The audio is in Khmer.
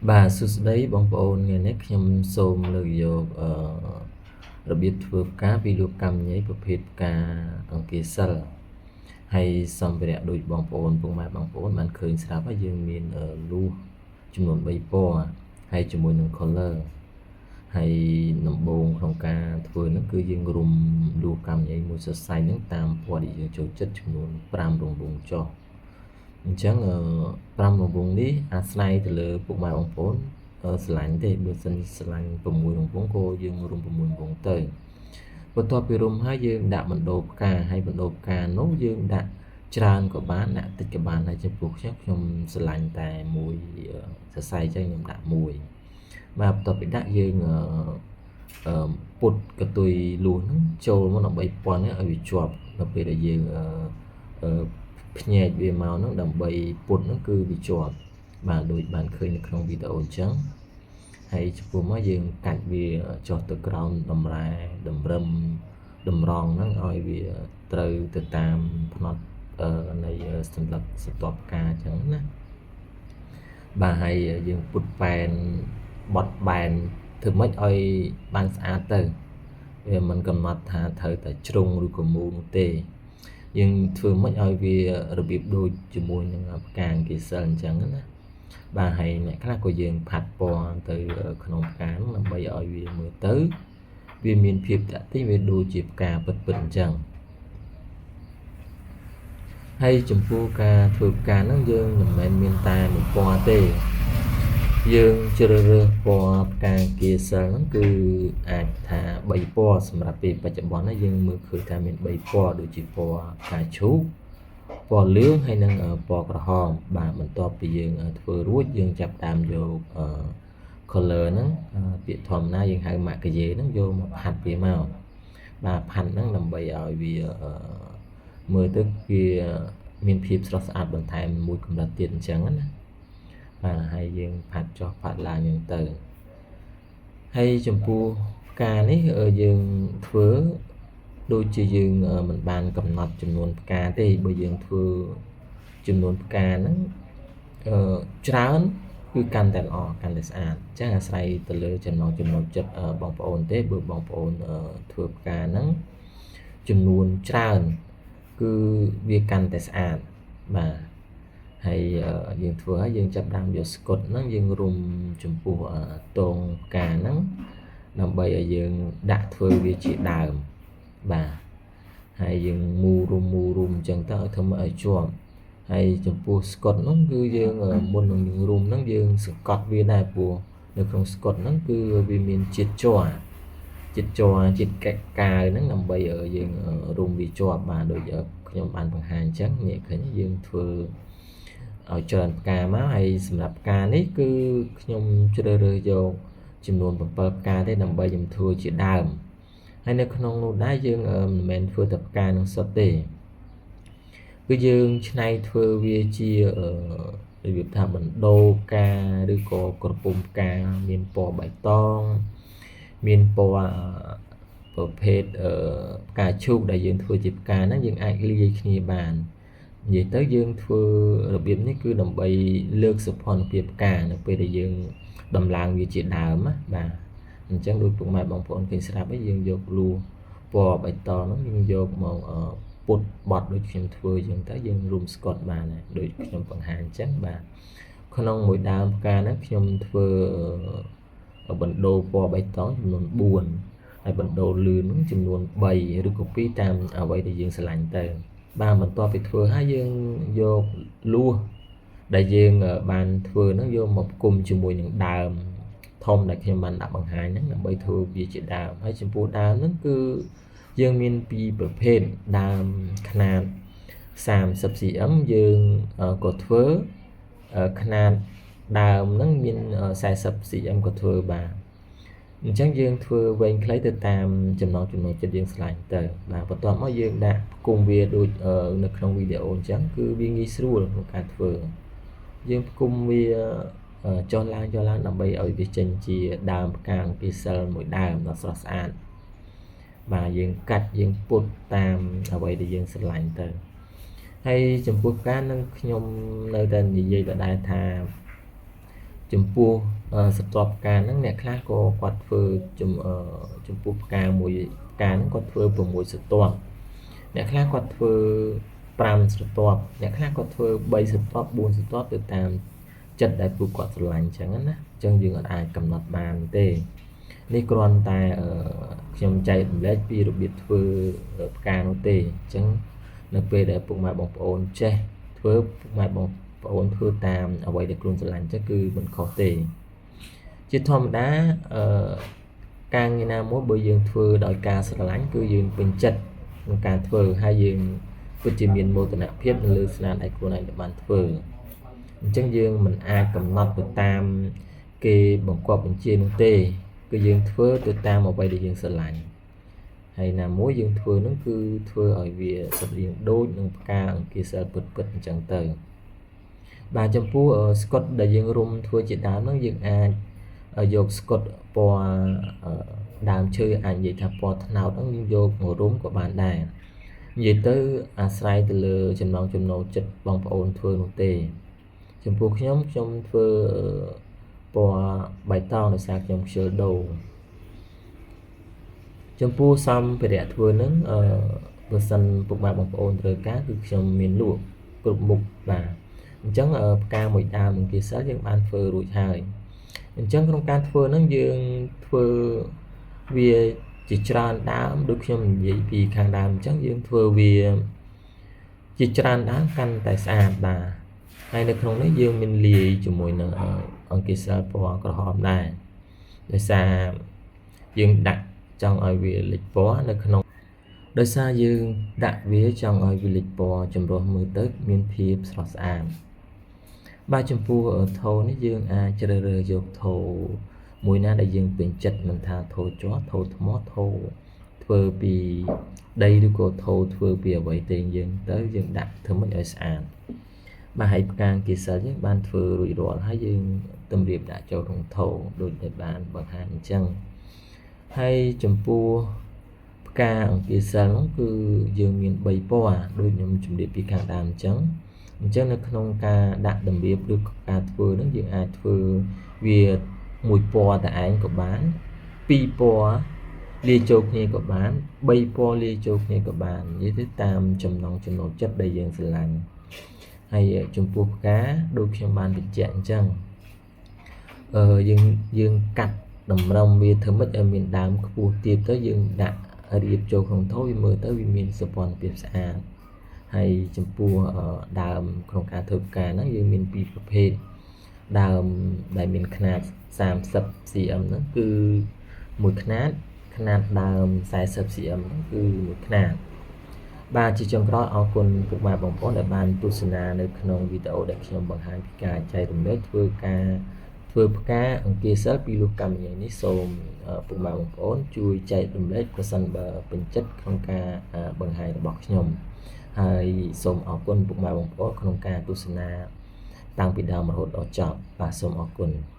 បាទសួស្តីបងប្អូនថ្ងៃនេះខ្ញុំសូមលើកយករបៀបធ្វើផ្កាពីលោកកម្មញីប្រភេទផ្កាអង្គាសិលហើយសម្ភារៈដូចបងប្អូនពុកម៉ែបងប្អូនបានឃើញស្រាប់ហើយយើងមានលួសចំនួន3ពណ៌ហើយជាមួយនឹង color ហើយដំបូងក្នុងការធ្វើហ្នឹងគឺយើងរុំលួសកម្មញីមួយសរសៃហ្នឹងតាមពណ៌ដែលយើងចូលចិត្តចំនួន5រង្វង់ចុះអញ្ចឹង5រង្វង់នេះអាស្រ័យទៅលើពុកម៉ែបងប្អូនស្រឡាញ់ទេបើសិនស្រឡាញ់6រង្វង់ក៏យើងរុំ6រង្វង់ទៅបន្ទាប់ពីរុំហើយយើងដាក់បណ្ដូរផ្កាហើយបណ្ដូរផ្កានោះយើងដាក់ច្រើនក៏បានដាក់តិចក៏បានហើយចំពោះខ្ញុំខ្ញុំស្រឡាញ់តែមួយសរសៃចឹងខ្ញុំដាក់មួយបាទបន្ទាប់ពីដាក់យើងអឺពុតកតុយលួសហ្នឹងចូលមកដើម្បីពន់ឲ្យវាជាប់នៅពេលដែលយើងអឺភ្ញែកវាមកហ្នឹងដើម្បីពុតហ្នឹងគឺវាជាប់បាទដូចបានឃើញនៅក្នុងវីដេអូអញ្ចឹងហើយចំពោះមកយើងកាច់វាចុះទៅក្រោមតម្រែតម្រឹមតម្រងហ្នឹងឲ្យវាត្រូវទៅតាមផ្នត់នៃសន្លឹកសន្ទាប់ផ្កាអញ្ចឹងណាបាទហើយយើងពុតប៉ែនបត់បែនធ្វើម៉េចឲ្យបានស្អាតទៅវាមិនកំណត់ថាត្រូវតែជ្រុងឬក៏មូលនោះទេយើងធ្វើម៉េចឲ្យវារបៀបដូចជាមួយនឹងផ្កាអង្គាសិលអញ្ចឹងណាបាទហើយអ្នកខ្លះក៏យើងផាត់ពណ៌ទៅក្នុងផ្កាហ្នឹងដើម្បីឲ្យវាមើលទៅវាមានភាពតាក់ទាញវាដូចជាផ្កាពិតៗអញ្ចឹងហើយចំពោះការធ្វើផ្កាហ្នឹងយើងមិនមែនមានតែមួយពណ៌ទេយើងជ្រើសរើសពណ៌ផ្កាគាសិលហ្នឹងគឺអាចថា3ពណ៌សម្រាប់ពេលបច្ចុប្បន្ននេះយើងមើលឃើញថាមាន3ពណ៌ដូចជាពណ៌ផ្កាឈូកពណ៌លឿងហើយនិងពណ៌ក្រហមបាទបន្ទាប់ពីយើងធ្វើរួចយើងចាប់តាមយក color ហ្នឹងពាក្យធម្មតាយើងហៅម៉ាកាយេហ្នឹងយកមកផាត់វាមកបាទផាត់ហ្នឹងដើម្បីឲ្យវាមើលទៅវាមានភាពស្រស់ស្អាតបន្ថែមមួយកម្រិតទៀតអញ្ចឹងណាបាទហើយយើងផាត់ចុះផាត់ឡើងអញ្ចឹងទៅហើយចំពោះផ្កានេះយើងធ្វើដូចជាយើងមិនបានកំណត់ចំនួនផ្កាទេបើយើងធ្វើចំនួនផ្កាហ្នឹងអឺច្រើនគឺកាន់តែល្អកាន់តែស្អាតអញ្ចឹងអាស្រ័យទៅលើចំណង់ចំណូលចិត្តបងប្អូនទេបើបងប្អូនធ្វើផ្កាហ្នឹងចំនួនច្រើនគឺវាកាន់តែស្អាតបាទហើយយើងធ្វើហើយយើងចាប់ដើមយកស្កុតហ្នឹងយើងរុំចំពោះតងផ្កាហ្នឹងដើម្បីឲ្យយើងដាក់ធ្វើវាជាដើមបាទហើយយើងមូរុំមូរុំអញ្ចឹងទៅឲ្យធ្វើមកឲ្យជាប់ហើយចំពោះស្កុតហ្នឹងគឺយើងមុននឹងយើងរុំហ្នឹងយើងសង្កត់វាដែរព្រោះនៅក្នុងស្កុតហ្នឹងគឺវាមានជាតិជ័រជាតិជ័រជាតិកែកាវហ្នឹងដើម្បីយើងរុំវាជាប់បាទដូចខ្ញុំបានបង្ហាញអញ្ចឹងនេះឃើញយើងធ្វើឲ្យច្រើនផ្កាមកហើយសម្រាប់ផ្កានេះគឺខ្ញុំជ្រើសរើសយកចំនួន7ផ្កាទេដើម្បីខ្ញុំធ្វើជាដើមហើយនៅក្នុងនោះដែរយើងមិនមែនធ្វើតែផ្កានឹងសុទ្ធទេគឺយើងច្នៃធ្វើវាជារបៀបថាបណ្ដូរផ្កាឬក៏ក្រពុំផ្កាមានពណ៌បៃតងមានពណ៌ប្រភេទផ្កាឈូកដែលយើងធ្វើជាផ្កាហ្នឹងយើងអាចលាយគ្នាបាននិយាយទៅយើងធ្វើរបៀបនេះគឺដើម្បីលើកសោភ័ណភាពផ្កានៅពេលដែលយើងដំឡើងវាជាដើមណាបាទអញ្ចឹងដូចពុកម៉ែបងប្អូនឃើញស្រាប់ហើយយើងយកលួសពណ៌បៃតងហ្នឹងយើងយកមកពុតបត់ដូចខ្ញុំធ្វើអញ្ចឹងទៅយើងរុំស្កុតបានហើយដូចខ្ញុំបង្ហាញអញ្ចឹងបាទក្នុងមួយដើមផ្កាហ្នឹងខ្ញុំធ្វើបណ្ដូរពណ៌បៃតងចំនួន4ហើយបណ្ដូរលឿនហ្នឹងចំនួន3ឬក៏2តាមអ្វីដែលយើងស្រឡាញ់ទៅបាទបន្ទាប់ពីធ្វើហើយយើងយកលួសដែលយើងបានធ្វើហ្នឹងយកមកផ្គុំជាមួយនឹងដើមធំដែលខ្ញុំបានដាក់បង្ហាញហ្នឹងដើម្បីធ្វើវាជាដើមហើយចំពោះដើមហ្នឹងគឺយើងមានពីរប្រភេទដើមខ្នាត30 cm យើងក៏ធ្វើខ្នាតដើមហ្នឹងមាន40 cm ក៏ធ្វើបានអញ្ចឹងយើងធ្វើវែងខ្លីទៅតាមចំណង់ចំណូលចិត្តយើងស្រឡាញ់ទៅបាទបន្ទាប់មកយើងដាក់ផ្គុំវាដូចនៅក្នុងវីដេអូអញ្ចឹងគឺវាងាយស្រួលក្នុងការធ្វើយើងផ្គុំវាចុះឡើងចុះឡើងដើម្បីឲ្យវាចេញជាដើមផ្កាអង្គាសិលមួយដើមដ៏ស្រស់ស្អាតបាទយើងកាត់យើងពុតតាមអ្វីដែលយើងស្រឡាញ់ទៅហើយចំពោះផ្កានឹងខ្ញុំនៅតែនិយាយដដែលថា ចំពោះស្រទាប់ផ្កាហ្នឹងអ្នកខ្លះក៏គាត់ធ្វើចំពោះផ្កាមួយផ្កាហ្នឹងគាត់ធ្វើ6ស្រទាប់អ្នកខ្លះគាត់ធ្វើ5ស្រទាប់អ្នកខ្លះគាត់ធ្វើ3ស្រទាប់4ស្រទាប់ទៅតាមចិត្តដែលពួកគាត់ស្រឡាញ់អញ្ចឹងណាអញ្ចឹងយើងអាចកំណត់បានទេនេះគ្រាន់តែខ្ញុំចែករំលែកពីរបៀបធ្វើផ្កានោះទេអញ្ចឹងនៅពេលដែលពុកម៉ែបងប្អូនចេះធ្វើពុកម៉ែបងប្អូនធ្វើតាមអ្វីដែលខ្លួនស្រឡាញ់ចឹងគឺមិនខុសទេជាធម្មតាអឺការងារណាមួយបើយើងធ្វើដោយការស្រឡាញ់គឺយើងពេញចិត្តក្នុងការធ្វើហើយយើងពិតជាមានមោទនភាពនៅលើស្នាដៃខ្លួនឯងដែលបានធ្វើអញ្ចឹងយើងមិនអាចកំណត់ទៅតាមគេបង្គាប់បញ្ជានោះទេគឺយើងធ្វើទៅតាមអ្វីដែលយើងស្រឡាញ់ហើយណាមួយយើងធ្វើនឹងគឺធ្វើឲ្យវាស្រដៀងដូចនឹងផ្កាអង្គាសិលពិតៗអញ្ចឹងទៅបាទចំពោះស្កុតដែលយើងរុំធ្វើជាដើមហ្នឹងយើងអាចយកស្កុតពណ៌ដើមឈើអាចនិយាយថាពណ៌ត្នោតហ្នឹងយើងយកមករុំក៏បានដែរនិយាយទៅអាស្រ័យទៅលើចំណង់ចំណូលចិត្តបងប្អូនធ្វើនោះទេចំពោះខ្ញុំខ្ញុំធ្វើពណ៌បៃតងដោយសារខ្ញុំខ្ជិលដូរចំពោះសម្ភារៈធ្វើហ្នឹងបើសិនពុកម៉ែបងប្អូនត្រូវការគឺខ្ញុំមានលក់គ្រប់មុខបាទអញ្ចឹងផ្កាមួយដើមអង្គាសិលយើងបានធ្វើរួចហើយអញ្ចឹងក្នុងការធ្វើហ្នឹងយើងធ្វើវាជាច្រើនដើមដូចខ្ញុំនិយាយពីខាងដើមអញ្ចឹងយើងធ្វើវាជាច្រើនដើមកាន់តែស្អាតបាទហើយនៅក្នុងនេះយើងមានលាយជាមួយនឹងអង្គាសិលពណ៌ក្រហមដែរដោយសារយើងដាក់ចង់ឲ្យវាលេចពណ៌នៅក្នុងដោយសារយើងដាក់វាចង់ឲ្យវាលេចពណ៌ចម្រុះមើលទៅមានភាពស្រស់ស្អាតបាទចំពោះថូនេះយើងអាចជ្រើសរើសយកថូមួយណាដែលយើងពេញចិត្តមិនថាថូជ័រថូថ្មថូធ្វើពីដីឬក៏ថូធ្វើពីអ្វីទេយើងទៅយើងដាក់ធ្វើម៉េចឲ្យស្អាតបាទហើយផ្កាអង្គាសិលយើងបានធ្វើរួចរាល់ហើយយើងតម្រៀបដាក់ចូលក្នុងថូដូចដែលបានបង្ហាញអញ្ចឹងហើយចំពោះផ្កាអង្គាសិលនោះគឺយើងមាន3ពណ៌ដូចខ្ញុំជម្រាបពីខាងដើមអញ្ចឹងអញ្ចឹងនៅក្នុងការដាក់តម្រៀបឬការធ្វើនឹងយើងអាចធ្វើវាមួយពណ៌តែឯងក៏បានពីរពណ៌លាយចូលគ្នាក៏បាន3ពណ៌លាយចូលគ្នាក៏បាននិយាយទៅតាមចំណង់ចំណូលចិត្តដែលយើងស្រឡាញ់ហើយចំពោះផ្កាដូចខ្ញុំបានបញ្ជាក់អញ្ចឹងយើងកាត់តម្រឹមវាធ្វើម៉េចឲ្យមានដើមខ្ពស់ទាបទៅយើងដាក់រៀបចូលក្នុងថូវាមើលទៅវាមានសោភ័ណភាពស្អាតហើយចំពោះដើមក្នុងការធ្វើផ្កាហ្នឹងយើងមានពីរប្រភេទដើមដែលមានຂະຫນាត30 cm ហ្នឹងគឺមួយຂະຫນាតຂະຫນាតដើម40 cm ហ្នឹងគឺមួយຂະຫນាតបាទជាចុងក្រោយអរគុណពុកម៉ែបងប្អូនដែលបានទស្សនានៅក្នុងវីដេអូដែលខ្ញុំបង្ហាញពីការចែករំលែកធ្វើការធ្វើផ្កាអង្គាសិលពីលុះកម្មញ៉ៃនេះសូមពុកម៉ែបងប្អូនជួយចែករំលែកប្រសិនបើពេញចិត្តក្នុងការបង្ហាញរបស់ខ្ញុំហើយសូមអរគុណពុកម៉ែបងប្អូនក្នុងការទស្សនាតាំងពីដើមរហូតដល់ចប់បាទសូមអរគុណ។